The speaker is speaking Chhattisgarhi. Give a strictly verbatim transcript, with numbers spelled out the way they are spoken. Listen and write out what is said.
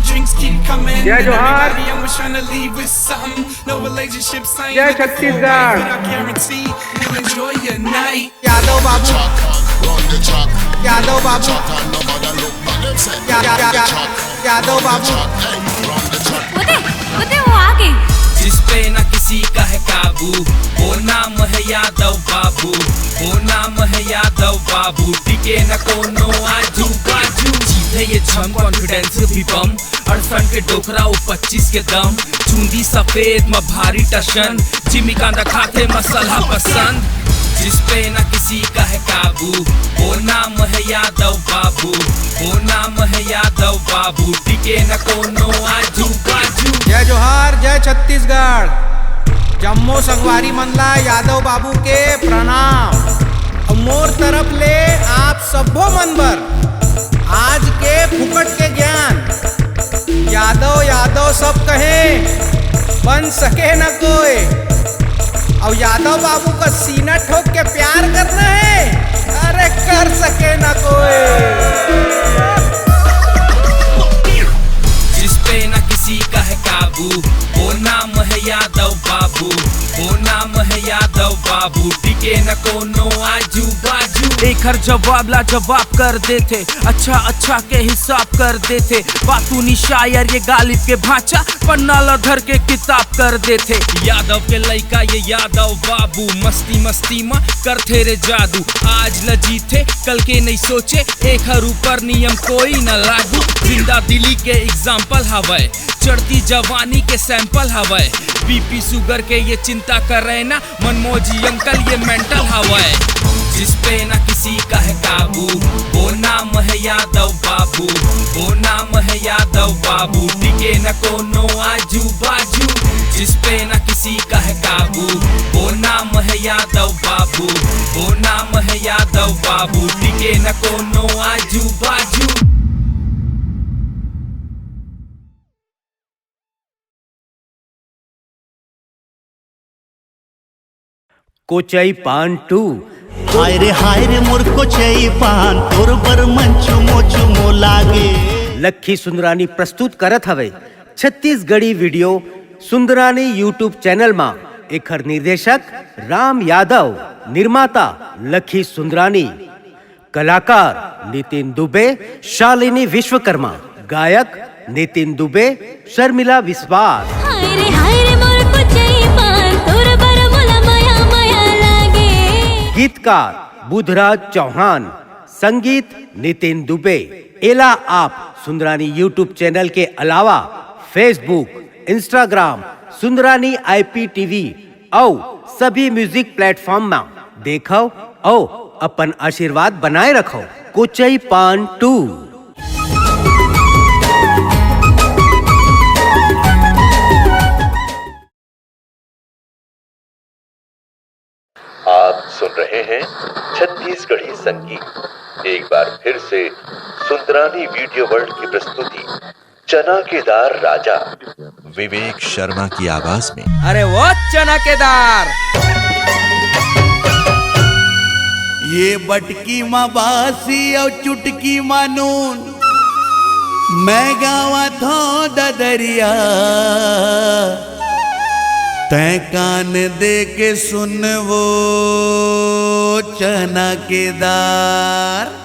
Drinks keep coming. जय जोहार। Everybody always tryna leave with something. No relationships, I जय Chhattisgarh. But I guarantee you'll enjoy your night. Yadav बाबू, यादव बाबू, या-, या-, या-, यादव बाबू। वो दे, वो दे, वो आ गई। जिस पे ना किसी का है काबू, वो नाम है यादव बाबू, वो नाम है यादव बाबू। टिके न कोनो आजू बाजू, जीते ये छम, confidence भी बम, अड़सठ के डोकरा, वो पच्चीस के दम, चूंदी सफेद म भारी टशन, जिमी कांदा खाथे मसाला पसंद। जिस पे ना किसी का है काबू, वो नाम है यादव बाबू, वो नाम है यादव बाबू। टिके न कोनो आजू बाजू। जय जोहार, जय छत्तीसगढ़। जम्मो संगवारी मन ला यादव बाबू के प्रणाम। अउ मोर तरफ ले आप सब्बो मन बर आज के फुकट के ज्ञान। यादव, यादव सब कहे, बन सके न कोई। अउ यादव बाबू का सीना ठोक के प्यार करना है, अरे कर सके न कोई। जिस पे ना किसी का है काबू, वो नाम है यादव बाबू, वो नाम है यादव बाबू। टिके न कोनो आजू बाजू। एखर जवाब ला जवाब कर देथे, अच्छा अच्छा के हिसाब कर देथे। बातू निशायर ये गालिब के भांचा, पन्ना ला धर के किताब कर देथे। यादव के लइका ये यादव बाबू, मस्ती मस्ती मा करथे रे जादू। आज ला जीते, कल के नहीं सोचे, एखर ऊपर नियम कोई न लागू। जिंदा दिली के example हवय, चढ़ती जवानी के sample हवय। बीपी sugar के ये चिंता करे ना, मनमोजी अंकल ये mental हवय। जिस पे ना किसी का है काबू, वो नाम है यादव बाबू, वो नाम है यादव बाबू। टिके न कोनो आजू बाजू। जिस पे ना किसी का है काबू, वो नाम है यादव बाबू, वो नाम है यादव बाबू। टिके न कोनो आजू बाजू। कोचई पान टू। हाय रे हाय रे मोर कोचई पान, तोर बर मन चुमो चुमो लागे। लखी सुंदरानी प्रस्तुत करत हवे Chhattisgarhi video Sundarani YouTube channel मा। एखर निर्देशक राम यादव, निर्माता लखी सुंदरानी। कलाकार नितिन दुबे, शालिनी विश्वकर्मा, गायक नितिन दुबे, शर्मिला विश्वास। हाय रे हाय रे मोर कोचई पान, तोर बर मोला मया मया लागे। गीतकार बुधराज चौहान, संगीत नितिन दुबे। एला आप सुंदरानी YouTube channel के अलावा Facebook, Instagram, सुंदरानी IPTV अउ सभी music platform मा देखव अउ अपन आशीर्वाद बनाए रखव। कोचई पान टू। आप सुन रहे हैं छत्तीसगढ़ी संगीत। एक बार फिर से सुंदरानी वीडियो वर्ल्ड की प्रस्तुति चना के दार राजा। विवेक शर्मा की आवाज में। अरे वो चना के दार। ये बटकी मा बासी अउ चुटकी मा नून, मैं गावत हौं ददरिया, तैं कान दे के सुन वो चना के दार।